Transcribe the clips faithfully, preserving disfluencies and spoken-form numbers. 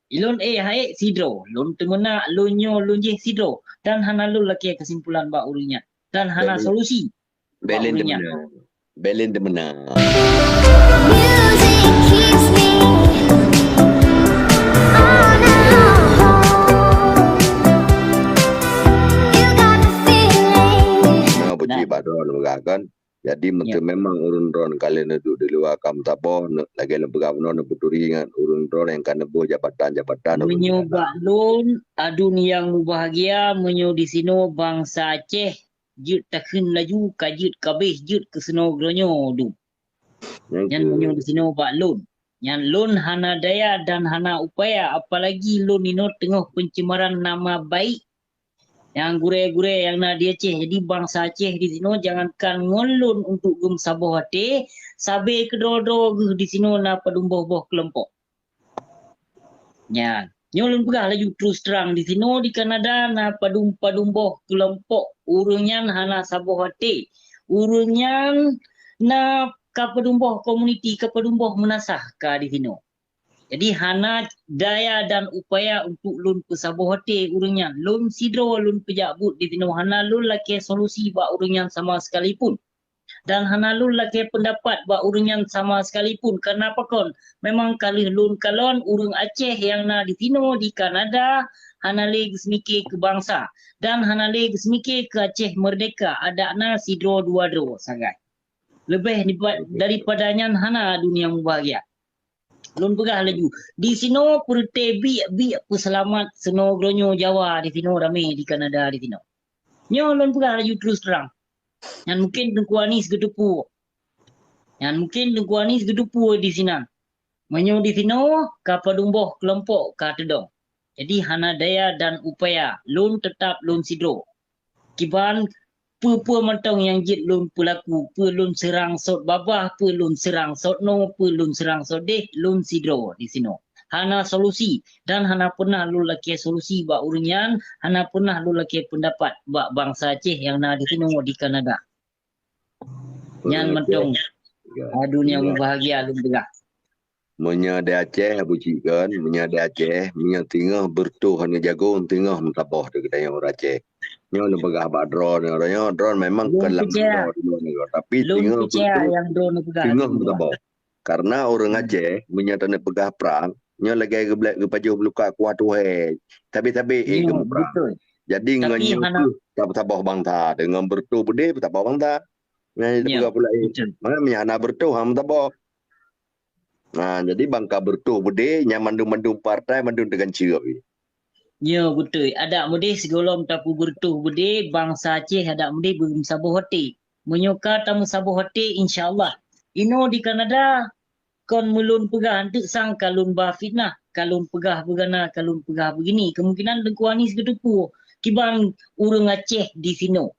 Ilôn ék han ék sidroe, lôn teumeunak, lôn nyoe, lôn jéh sidroe, dan hana lôn lakée keusimpulan bak ureuëng nyan, dan hana solusi bak ureuëng nyan. Belen teumeunak. Belen teumeunak. Nah, puji bak droe lôn peugah kan. Jadi, memang ureuëng droe ka lheueh neuduek di luwa ka meusaboh, lagée lôn peugah bunoe, neupeuturi ngon ureuëng droe nyang ka neuboh jabatan-jabatan. Meunyoe bak lôn, aduen nyang mubahgia, meunyoe disinoe bansa Aceh jeuet takheun laju, ka jeuet kabeh, jeuet keu sinoe droe nyoe dum. Nyan meunyoe disinoe bak lôn. Nyan lôn hana daya dan hana upaya, apalagi lôn inoe teungoh pencemaran nama baik. Nyang gurée-gurée nyang na di Aceh. Jadi bansa Aceh disinoe jangankan ngon lôn untuk geumeusaboh até, sabe keudroe-droe geuh disinoe na padum boh-boh keulompok. Nyan, nyoe lôn peugah laju terus terang, disinoe di Kanada na padum-padum boh keulompok, ureuëng nyan hana saboh até. Ureuëng nyan na ka padum boh komuniti, ka padum boh meunasah ka disinoe. Jadi hana daya dan upaya untuk lôn peusaboh até ureuëng nyan. Lôn sidroe lôn peujak buet disinoe, hana lôn lakée solusi bak ureuëng nyan sama sekalipun. Dan hana lôn lakée peundapat bak ureuëng nyan sama sekalipun. Karena pakon? Memang ka lheueh lôn kalon ureuëng Aceh nyang na disinoe di Kanada hana lé geuseumiké keu bansa dan hana lé geuseumiké keu Aceh meurdeka, adak na sidroe dua droe sagai. Leubeh daripada nyan hana dunia mubahgia. Lôn peugah laju, disinoe peureuté biek-biek peuseulamat sinoe droe nyoe Jawa disinoe ramé di Kanada disinoe. Nyoe lôn peugah laju terus terang. Nyan mungkin Teungku Anis geuteupeue. Nyan mungkin Teungku Anis geuteupeue disinan. Meunyoe disinoe ka padum boh keulompok ka teudong. Jadi hana daya dan upaya, lôn teutap lôn sidroe. Kiban peue-peue mantong nyang jeuet lôn peulaku, peue lôn seurang sot babah, peue lôn seurang sot noe, peue lôn seurang sot déh, lôn sidroe disinoe. Hana solusi dan hana peunah lôn lakée solusi bak ureuëng nyan, hana peunah lôn lakée peundapat bak bansa Aceh nyang na disinoe di Kanada. Nyan mantong dunia mubahgia lôn peugah. Meunyoe di Aceh, Abu Cik kan, meunyoe di Aceh, meunyoe teungoh beureutoh aneuk jagong, teungoh meusaboh di geutanyoe ureuëng Aceh. Nyoe lôn peugah bak droe nyoe, droe nyoe, droe memang kon lam droe, tapi teungoh beureutoh, teungoh meusaboh. Karena ureuëng Aceh, meunyoe taneuk peugah prang, nyoe lagée geublek geupajoh beuluka kuah tuhée. Tabe-tabe éh geumuprang. Jadi ngon nyoe tapeusaboh bansa, deungon beureutoh beudé peusaboh bansa. Nyan peugah pula éh. Makna meunyoe hana beureutoh, hana meusaboh. Nah, jadi ban ka beureutoh beudé, nyan mandum-mandum partai, mandum teuganceue. Nyoe beutôi, adak meudéh sigohlom tapeubeureutoh beudé, bansa Aceh adak meudéh beumeusaboh até. Meunyoe ka tameusaboh até, insya Allah. Inoe di Kanada, kon meulôn peugah, anteuk sang ka lôn ba fitnah, ka lôn peugah beugana, ka lôn peugah beugini. Kemungkinan Teungku Anis geuteupeue kiban ureuëng Aceh disinoe.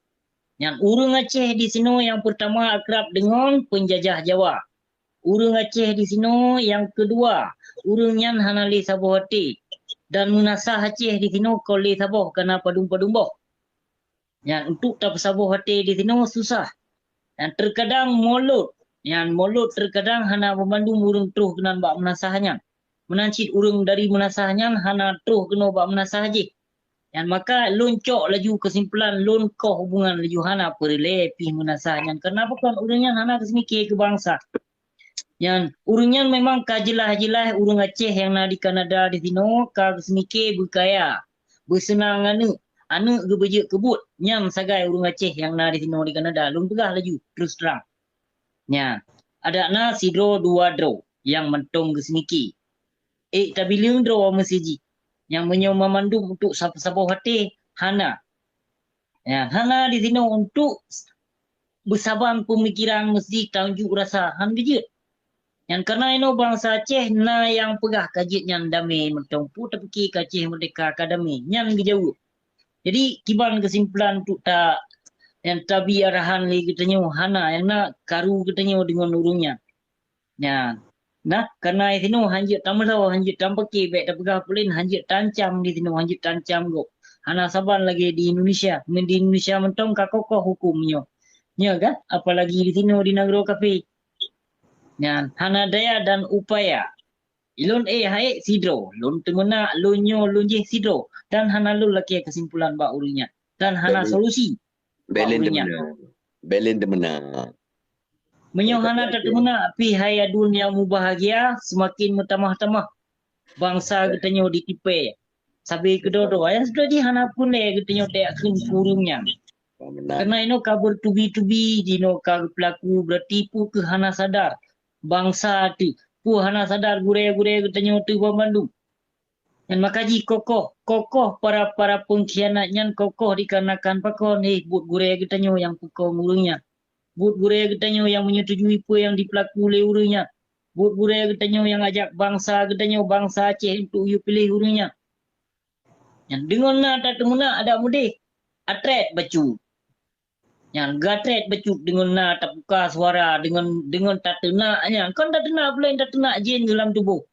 Nyan ureuëng Aceh disinoe nyang peurtama akrab deungon peunjajah Jawa. Ureuëng Aceh disinoe nyang keudua, ureuëng nyan hana lé saboh até. Dan meunasah Aceh disinoe kon lé saboh, kana padum-padum boh. Nyan untuk tapeusaboh até disinoe susah. Nyan teukadang mulôt, nyan mulôt teukadang hana banmandum ureuëng troh keunan bak meunasah nyan. Meunan cit ureuëng dari meunasah nyan hana troh keunoe bak meunasah jih. Nyan maka lôn cok laju keusimpulan lôn koh hubungan laju hana peureulée pih meunasah nyan. Karena pakon ureuëng nyan hana geuseumiké keu bansa. Nyan, ureuëng nyan memang ka jeulaih-jeulaih ureuëng Aceh nyang na di Kanada disinoe ka geuseumiké beukaya, beuseunang aneuëk, aneuëk geubeujeuet keu buet. Nyan sagai ureuëng Aceh nyang na disinoe di Kanada. Lôn peugah laju, terus terang. Nyan, adak na sidroe dua droe nyang mantong geuseumiké. Ék tabileung droe meuseujid. Nyang meunyoe mamandum untuk saboh-saboh até, hana. Ya, hana disinoe untuk beusaban peumikiran meuseujid tanjuk rasa, han geujeuet. Nyan karena inoe bansa Aceh na nyang peugah ka jeuet nyan damé mantong, peue tapike ka Aceh meurdeka ka damé, nyan geujaweueb. Jadi, kiban keusimpulan untuk ta-, nyang tabi arahan lé geutanyoe hana, nyang na karu geutanyoe deungon ureuëng nyan. Nyan. Nah, karena disinoe hanjeuet tameulhô, hanjeuet tampike, bék tapeugah pulen, hanjeuet taancam disinoe, hanjeuet taancam gob. Hana saban lagée di Indonesia. Meunyoe di Indonesia mantong ka kokoh huköm nyoe. Nyoe kan? Apalagi disinoe di nanggroe kafé. Nyan, hana daya dan upaya. Lôn éh han ék sidroe, lôn teumeunak, lôn nyoe, lôn jéh sidroe, dan hana lôn lakée keusimpulan bak ureuëng nyan, dan hana solusi bak ureuëng nyan. Belen teumeunak. Belen teumeunak. Meunyoe hana tateumeunak pih hai aduen nyang mubahgia, seumaken meutamah-tamah bansa geutanyoe ditipée. Sabe keudroe-droe, nyang sidroe jih hana peureulée geutanyoe tajak kheun keu ureuëng nyan. Kareuna inoe ka beutubi-tubi, jinoe ka geupeulaku, beurati peue keuh hana sadar bansa teuh, peue hana sadar gurée-gurée geutanyoe teuh banmandum. Nyan maka jih kokoh, kokoh para-para peungkhianat nyan kokoh dikarenakan pakon, heh, buet gurée geutanyoe nyang peukong ureuëng nyan. Buet gurée geutanyoe nyang menyetujui peue nyang dipeulaku lé ureuëng nyan. Buet gurée geutanyoe nyang ajak bansa geutanyoe, bansa Aceh, untuk yue piléh ureuëng nyan. Nyan deungon na tateumeunak adak mudeh, atrét bacut. Nyan geuatrét bacut deungon na tapuka suara, deungon, deungon tateunak nyan. Kon tateunak peulén, tateunak jén lam tuboh.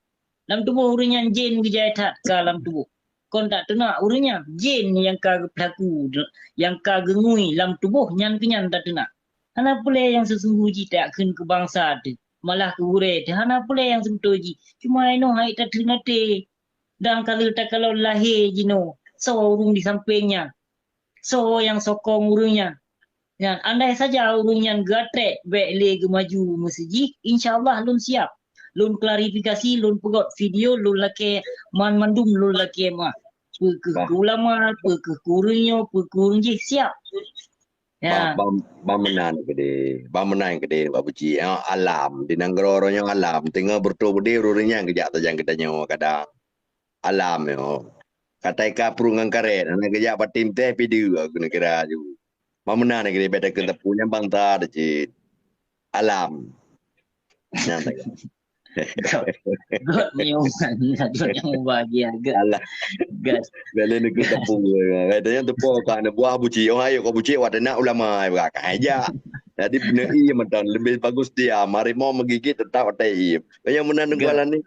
Lam tuboh ureuëng nyan jén geujai that ka lam tuboh. Kon tateunak ureuëng nyan, jén nyang ka geupeulaku, nyang ka geungui lam tuboh nyan keuh nyan tateunak. Hana peureulée nyang seusunggoh jih tajak kheun keu bansa teuh, malah keu gurée teuh, hana peureulée nyang seubeutôi jih. Cuma inoe hai tateunak teuh. Dan ka lheueh takalon lahé jinoe, soe ureuëng di sampéng nyan? Soe nyang sokong ureuëng nyan? Nyan, andai saja ureuëng nyan geuatrét bék lé geumaju meuseujih, insya Allah lôn siab. Lôn klarifikasi, lôn peugöt video, lôn lakée, man mandum lôn lakée meuah. Peue keuh keu ulama, peue keuh keu ureuëng nyoe, peue keu ureuëng jih, siab. Ya. Ba, ba, ba meunan keudeh, ba meunan keudeh, Abuci. Ya, alam, di nanggroe uroe nyoe alam, teungoh beureutoh beudeh ureuëng nyang geujak tajang geutanyoe kadang. Alam nyoe. Katai ka pruet ngon karet, hana geujak patim teh pideu aku neukira ju. Ba meunan keudeh, bék takheun teupeu nyan bansa teuh cit. Alam. Nyan sagai. Göt, göt meunyoe, göt nyang mubahagia, göt. Alah. Göt. Lalu ni kita pun, kata yang tepo ka anak buah Abuci. Oh, ayo kau Abuci, awak nak ulama, ai berak, ai jak. Jadi, peuneu ie mantong, lebih bagus diam. Harimau menggigit tetap atai ie. Yang meunan nunggu alam ni.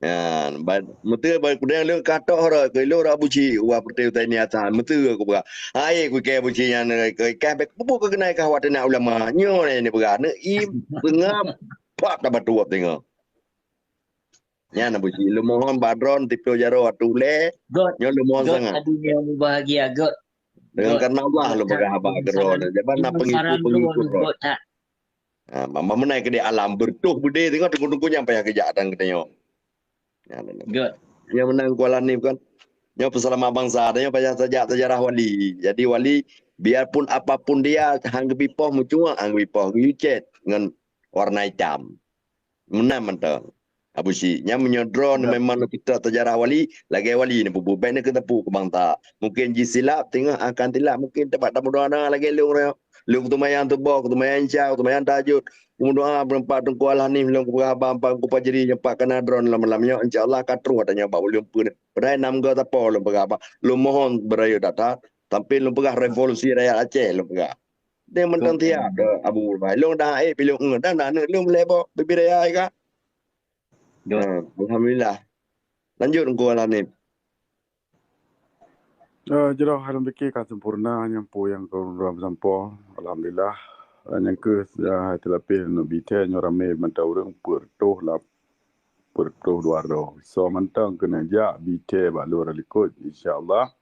Ya, ba-, beutôi ba kudang leueng ka tok rot, keu lôn Abuci, wah peureuteuh utai ni asai, beutôi aku peugah. Hai, ku keu Abuci nyan, keu ikan, bek, bubu keu keunai kah awak teunak ulama. Nyoe ni peugah, neu ie, peungap, pap, tabatup teungoh. Nyan Abuci, lôn mohon bak droeneuh tiplôh jaroe ateueh ulée. Göt. Nyoe lôn mohon sangat. Göt, aduh, nyoe mubahagia, göt. Dengan karena Allah lôn peugah haba keu droeneuh. Jaban na pengikut-pengikut droeneuh. Ha, ma-, ma-, meunan keudeh alam beureutoh beudeh teungoh teungku-teungku nyang payah geujak dan geutanyoe. Nyan. Göt. Nyang meunan kuala ni bukan. Nyoe peuseulamat bansa, dan nyoe payah tajak sejarah wali. Jadi wali, biarpun apapun dia, han geubipoh meucuak, han geubipoh geuyue cét ngon warna itam. Meunan mantong. Abuci, nyan meunyoe droeneuh memang neupeutrok sejarah wali, lagée wali neupeubuet, bék neukheun teupeu keu bansa. Mungkin jisilap, teungoh akan silap, mungkin teuma tameudoa lagée lôn nyoe. Lôn kutumayang tuboh, kutumayang isya, kutumayang tahajud. Kumeudoa beurempat Teungku Alhanif lôn kupeugah haba empat Teungku Fajri nyoe pat kana droeneuh lam malam nyoe, insya Allah ka troh tanyoe bak ulôn peunoh. Padahai nam goe sapo lôn peugah haba. Lôn mohon beurayeuk that-that, sampai lôn peugah revolusi rakyat Aceh lôn peugah. Dia mantong tiap dah Abu Bai. Lôn dah eh pilih ngeun dan aneuk lôn lebo bibir raya ka. Ha, alhamdulillah. Lanjut Teungku Alhanif. Eh, jroh hai lôn pike ka sempurna nyang peue nyang ka ulôn peusampoe. Alhamdulillah. Eh, nyang keuh, eh, teulapeh neubithe nyoe ramé mantong ureuëng peuet reutôh lap-, peuet reutôh dua droe. Soe mantong keuneuk jak bithe bak lôn likot, insya Allah.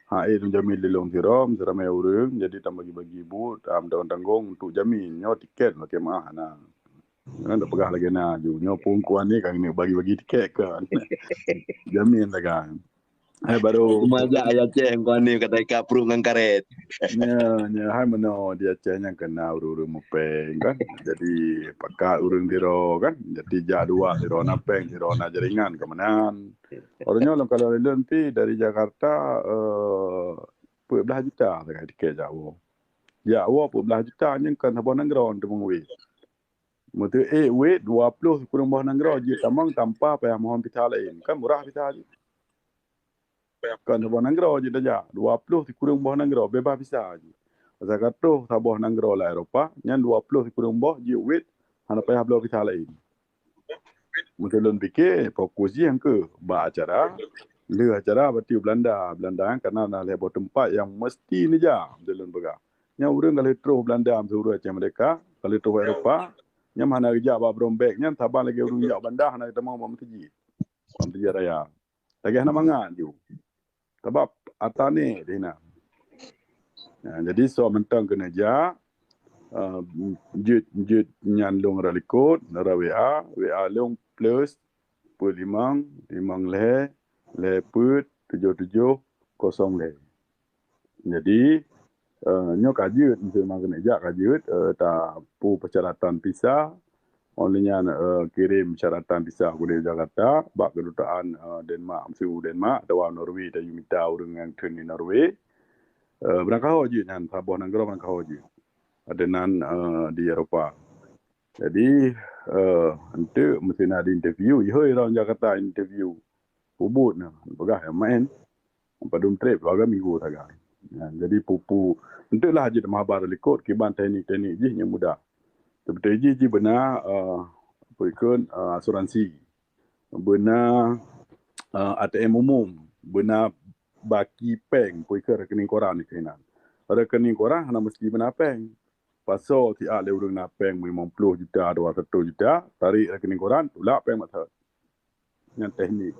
Ha, eh, lôn jamin lé lôn sidroe, ramé ureuëng, jadi tabagi-bagi buet, ah, meutanggong-tanggong untuk jamin. Nyoe tiket lakée meuah hana. Jangan dak peugah lagée na aju. Nyoe pungkuan ni ka keuneuk bagi-bagi tiket kan. Jamin sagai. Hai baru. Cuma jak ayah Aceh keuan ni kata ikat pruet ngon karet. Nya, nya hai meunoe di Aceh nyang keunan ureuëng-ureuëng mupeng kan. Jadi pakat ureuëng sidroe kan. Jadi jak dua sidroe na peng, sidroe na jaringan keumanan. Ureuëng nyoe lôn kalau lôn pi dari Jakarta, eh, peuet blaih juta sagai tiket jak woe. Jak woe peuet blaih juta nyang kon saboh nanggroe teumeuwét. Meuteuék wét dua ploh sikureueng boh nanggroe jeuet tamong tanpa payah mohon visa laén. Kan murah visa jih. Kon saboh nanggroe jeuet tajak, dua ploh sikureueng boh nanggroe beubaih visa jih. Asai ka troh saboh nanggroe lam Eropa, nyan dua ploh sikureueng boh jeuet wét hana payah bloe visa laén. Meuteuh lôn pike, fokus jih nyang keuh bak acara. Lheueh acara bak u Belanda. Belanda nyan kana na lhée boh teumpat nyang meusti neujak, meuteuh lôn peugah. Nyan ureuëng ka lheueh troh Belanda meusurot Aceh Merdeka, ka lheueh troh Eropa, Nyan hana geujak bak Brombek nyan, saban lagèe ureueng jak banda hana geutamong bak meuseujid. Bak meuseujid raya. Lagèe hana mangat ju. Sabab ata nèk di na. Nah, jadi soe mantong keuneuk jak, eh, jeuet, jeuet nyan lôn rot likot, rot W A, W A lôn plus peuet limong, limong lhèe, lhèe peuet, tujoh tujoh, kosong lhèe. Jadi, eh, nyoe ka jeuet, miseue memang keuneuk jak ka jeuet, eh, tapeue persyaratan visa. Óh lheueh nyan, eh, kirém syaratan visa keudéh Jakarta bak keudutaan, eh, Denmark, miseue Denmark atawa Norway, tayue mita ureueng nyang kheun di Norway. Eh, beurangkaho jeuet nyan, saboh nanggroe beurangkaho jeuet. Ada nan, eh, di Eropa. Jadi, eh, enteuk meusti na di interview, ihôi rot Jakarta interview. Peubuet na, peugah nyang maén. Padum trép dua minggu sagai. Ya, jadi pupu, enteuk lah jeuet meuhaba likot kiban teknik-teknik jih nyang mudah. Seperti jih, jih beuna, eh, peue ikheun, eh, asuransi. Beuna, eh, A T M umum, beuna baki péng, peue ikheun rekening koran keunan. Rekening koran hana meusti beuna péng. Pasoe siat lé ureueng na péng limong ploh juta, dua ratus juta, tarék rekening koran, tulak péng mat that. Nyan teknik.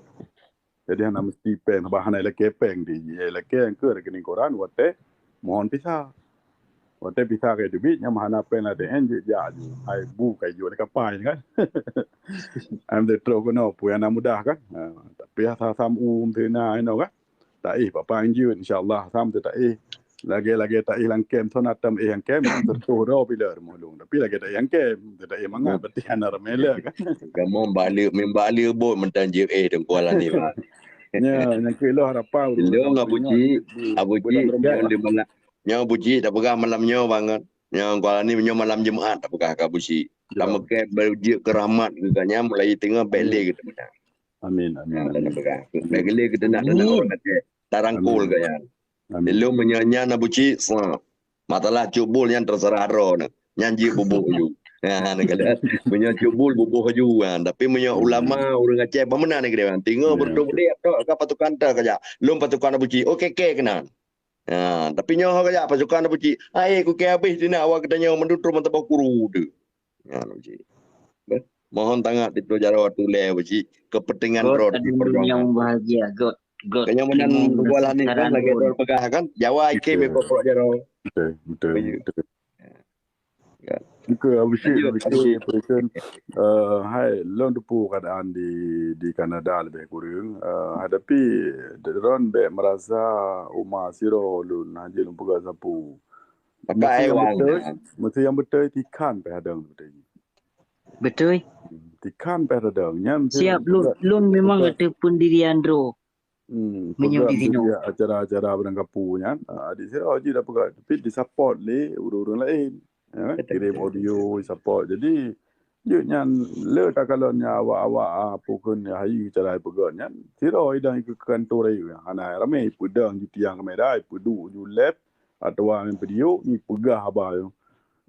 Jadi hana meusti péng, bah hana ilakèe péng di, ilakèe keu rekening koran watèe mohon visa. Watèe visa ka teubiet, nyan hana péng ladèe, jeuet jak ju. Hai bu kai jual kapai kan. Am teutroh keunoe, peue nyang na mudah kan. Ha, tapi asam u meuteuna inoe kan. Taéh papa jeuet, insya Allah asam teu taéh. Lagèe-lagèe taéh lam kem, son atam éh lam kem, teutoh droe pih lé rumoh lôn. Tapi lagèe taéh lam kem, teu taéh mangat, berarti hana ramé lé kan. Kamoe balik, min balik bot mantong jeuet éh Teungku Alani, Pak. Nya, nyang keu lôn harapan Lôn Abu Cik, Abu Cik, nyoe di malam, nyoe Abu Cik tapeugah malam nyoe bangat. Nyoe Teungku Alani nyoe malam Jumat tapeugah keu Abu Cik. Tameukat beu jeuet keu rahmat geuh nyan mulai teungoh bèk lé geuh teumeunang. Amin, amin, amin. Bèk lé geuh teunak-teunak ureueng Aceh. Tarangkul geuh nyan. Amin. Lôn meunyoe nyan Abu Cik, sa. Masalah cubul nyan terserah droe nyan. Nyan jeuet buboh ju. Ha, na kalheuh. Meunyoe cubul buboh ju kan. Tapi meunyoe ulama ureueng Aceh, bah meunan ni keudéh, teungoh beutôi-beutôi ka pasukan teuh kajak. Lôn pasukan Abu Cik, oke, oke keunan. Ha, tapi nyoe kajak pasukan Abu Cik, hai, kukée habéh sinan awak geutanyoe mandum troh meusaboh kuru tu. Ya, Abu Cik. Beh, mohon tangat di Pulo Jaroe tulèe, Abu Cik. Kepentingan droe diperjuangkan. Yang bahagia, God. Keu nyan meunan Teungku Alani kan lagèe droe peugah kan, Jawa ikém ikôt Pulo Jaroe. Betul, betul, betul. Ya. Oke, Abu Cik, Abu Cik, peue ikheun, eh, hai, lôn teupeu keadaan di, di Kanada leubeh kureueng. Eh, hai, tapi droen bèk meurasa uma sidroe lôn, hana jeuet lôn peugah sapeue. Meusti nyang beutôi, meusti nyang beutôi tikhan pih hadang beutôi. Beutôi. Tikhan pih hadang. Nyan siap lôn, lôn memang ada pendirian droe. Hmm, meunyoe di sinoe. Acara-acara barangkapeue nyan, ah, di sinoe jih dah peugah, tapi disupport lé ureueng-ureueng laén. Ya kan? Betul, kirém audio, support. Jadi, jeuet nyan le takalon nyan awak-awak, ah, peue kheun hayeue cara peugah nyan. Sidroe idong ikeu kantor rayeuk nyan. Hana ramé, ipeudong ju tiang kamera, ipeuduek ju lab, atawa meupidio, ipeugah haba nyoe.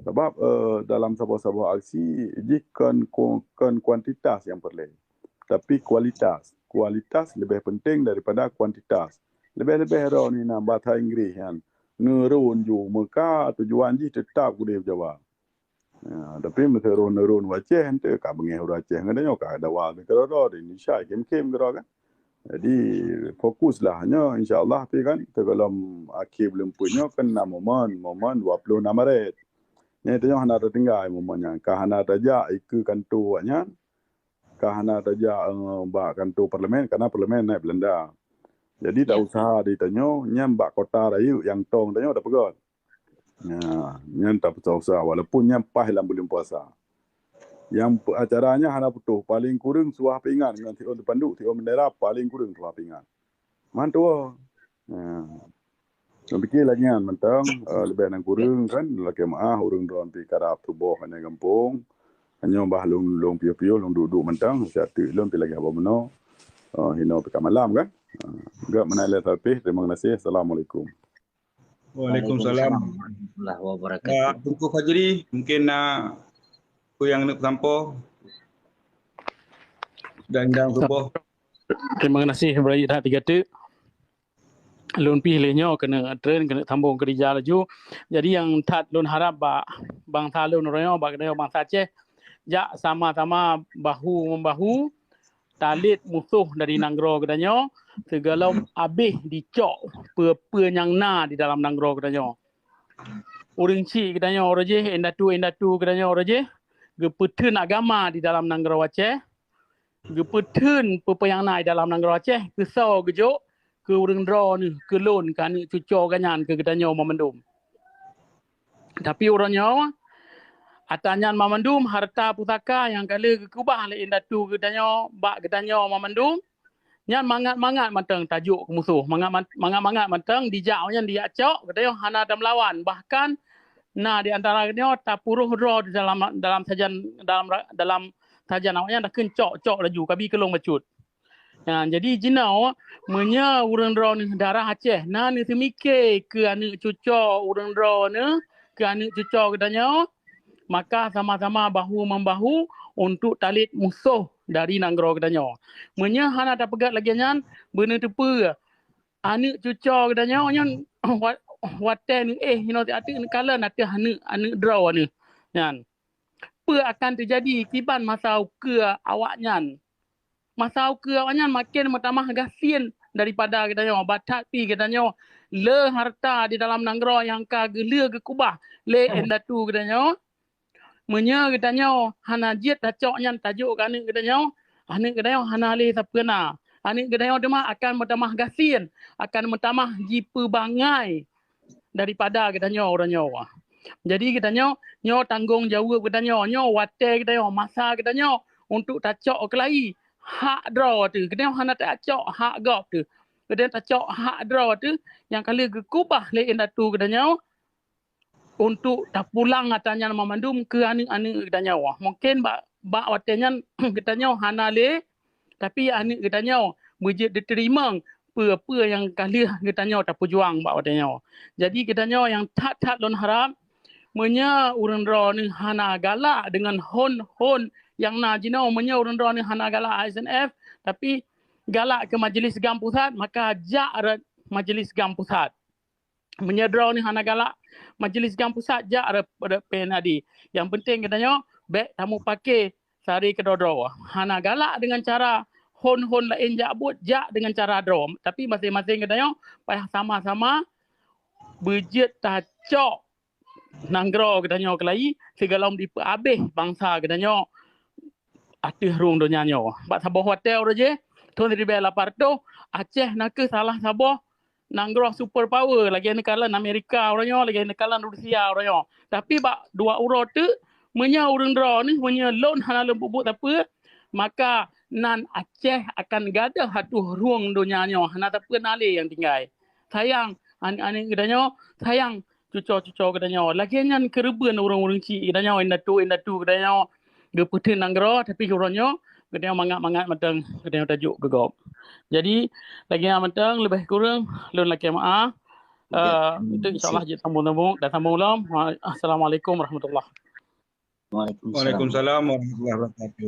Sabab, eh, dalam saboh-saboh aksi, jih kon, kon, kon kuantitas nyang peureulèe. Tapi kualitas. Kualitas leubeh penting daripada kuantitas. Leubeh-leubeh droe ni na bahasa Inggris nyan. Neuron ju meuka tujuan jih teutap keudéh Jawa. Ya, tapi meuseu neuron u Aceh, ente ka beungéh ureueng Aceh ngon tanyoe ka dawa keudroe-droe di Indonesia, kém-kém keudroe kan. Jadi, fokuslah nyoe, insya Allah pi kan, teugohlom akhé buleuen peuet nyoe kan na momen, momen dua puluh enam Maret. Nyan tanyoe hana tatinggai momen nyan, ka hana tajak ikeu kantor awaknyan, ka hana tajak, eh, bak kantor parlemen, karena parlemen na Belanda. Jadi, ya, tak usah di tanyoe, nyan bak kota rayeuk nyang tong tanyoe tapeugöt. Nah, nyan tapeusoe-soe, walaupun nyan paih lam buleuen puasa. Nyang pe-, acara nyan hana putôh, paléng kureueng suah peuingat ngon siôn teupanduk, siôn bendera, paléng kureueng suah peuingat. Mantua. Nah. Lôn pike lagèe nyan mantong, eh, leubeh nyang kureueng kan, lakèe meu'ah ureueng droen pi karab tuboh hana gampông. Nyoe bah lôn, lôn piôh-piôh, lôn duek-duek mantong, siat teuk lôn pi lagèe haba meunoe. Eh, hinoe pi ka malam kan. Eh, gak meunan lé tapi, terima kasih. Assalamualaikum. Waalaikumsalam. Waalaikumsalam warahmatullahi wabarakatuh. Ah, Teungku Fajri, mungkin na peue nyang neuk peusampoe? Dan, dan suboh. Terima kasih, Ibrahim, that tiga teuk. Lôn pih lé nyoe keuneuk tren, keuneuk sambông keurija laju. Jadi, nyang that lôn harap bak bansa lôn uroe nyoe, bak geutanyoe bansa Aceh, jak sama-sama bahu-membahu talét musoh dari nanggroe geutanyoe, sigohlom abéh jicok peue-peue nyang na di dalam nanggroe geutanyoe. Ureuëng chik geutanyoe uroe jih, indatu-indatu geutanyoe uroe jih, geupeutheun agama di dalam nanggroe Aceh, geupeutheun peue-peue nyang na di dalam nanggroe Aceh, keusoe geujok keu ureuëng droeneuh, keu lôn, keu aneuëk cucoe geuhnyan, keu geutanyoe banmandum. Tapi uroe nyoe, ata nyan banmandum hareuta pusaka nyang ka lheueh geukeubah lé indatu geutanyoe bak geutanyoe banmandum, nyan mangat-mangat mantong tajok keu musoh, mangat-, mangat-mangat mantong dijak awaknyan dijak cok, geutanyoe hana tameulawan, bahkan na di antara geutanyoe tapuroh droe di dalam, dalam sajan, dalam ra-, dalam sajan awaknyan takheun cok, cok laju, kabi keu lôn bacut. Nah, jadi jinoe, meunyoe ureuëng droeneuh darah Aceh na neuseumike keu aneuëk cucoe ureuëng droeneuh, keu aneuëk cucoe geutanyoe, maka sama-sama bahu-membahu untuk talét musoh dari nanggroe geutanyoe. Meunyoe hana tapeugét lagée nyan, beuneuteupeue aneuëk cucoe geutanyoe nyan wa-, watée neuéh inoe ateueh neukalon ateueh aneuëk, aneuëk droeneuh nyan. Peue akan teujadi kiban masa ukeue awaknyan? Masa ukeue awaknyan maken meutamah gasien daripada geutanyoe, bah that pih geutanyoe le hareuta di dalam nanggroe nyang ka geulheueh geukeubah lé indatu geutanyoe. Meunyoe geutanyoe hana jeuet tacok nyan tajok keu aneuëk geutanyoe, aneuëk geutanyoe hana lé sapeue na. Aneuëk geutanyoe teuma akan meutamah gasien, akan meutamah jipeubangai daripada geutanyoe uroe nyoe. Jadi geutanyoe, nyoe tanggong jaweueb geutanyoe, nyoe watée geutanyoe, masa geutanyoe untuk tacok keulayi hak droe teuh. Geutanyoe hana tacok hak gob teuh. Geutanyoe tacok hak droe teuh nyang ka lheueh geukeubah lé indatu geutanyoe untuk tapulang ata nyan banmandum keu aneuëk-aneuëk geutanyoe. Mungken bak, bak watée nyan geutanyoe hana lé, tapi aneuëk geutanyoe beujeuet jiteurimong peue-peue nyang ka lheueh geutanyoe tapeujuang bak watée nyoe. Jadi geutanyoe nyang that-that lôn harab, meunyoe ureuëng droeneuh hana galak deungon hon-hon nyang na jinoe, meunyoe ureuëng droeneuh hana galak S N F, tapi galak keu Majelis GAM Pusat, maka jak rot Majelis GAM Pusat. Meunyoe droeneuh hana galak Majelis GAM Pusat, jak rot, rot P N A D. Nyang penting geutanyoe bék tamupake sari keudroe-droe. Hana galak deungon cara hon-hon laén jak buet, jak deungon cara droe. Tapi maséng-maséng geutanyoe payah sama-sama beujeuet tacok nanggroe geutanyoe keulayi sigohlom jipeuabéh bansa geutanyoe ateueh rhueng donya nyoe. Bak saboh watée uroe jih, thon siribée lapan reutôh, Aceh na kheueh salah saboh nanggroe super power, lagée neukalon Amerika uroe nyoe, lagée neukalon Rusia uroe nyoe. Tapi bak dua uroe teuk, meunyoe ureuëng droeneuh, meunyoe lôn hana lôn peubuet sapeue, maka nan Aceh akan gadôh ateueh rhueng donya nyoe, hana sapeue na lé nyang tinggai. Sayang aneuëk-aneuëk geutanyoe, sayang cucoe-cucoe geutanyoe. Lagée nyan keureubeuen ureuëng-ureuëng chik geutanyoe, indatu-indatu geutanyoe geupeutheun nanggroe, tapi uroe nyoe geutanyoe mangat-mangat mantong geutanyoe tajok keu gob. Jadi lagée nyan mantong, leubeh kureueng lôn lakée meu'ah. Eh, itu insya-Allah jeuet sambung-sambung dan sambung lom. Assalamualaikum warahmatullahi. Waalaikumsalam. Waalaikumsalam warahmatullahi wabarakatuh.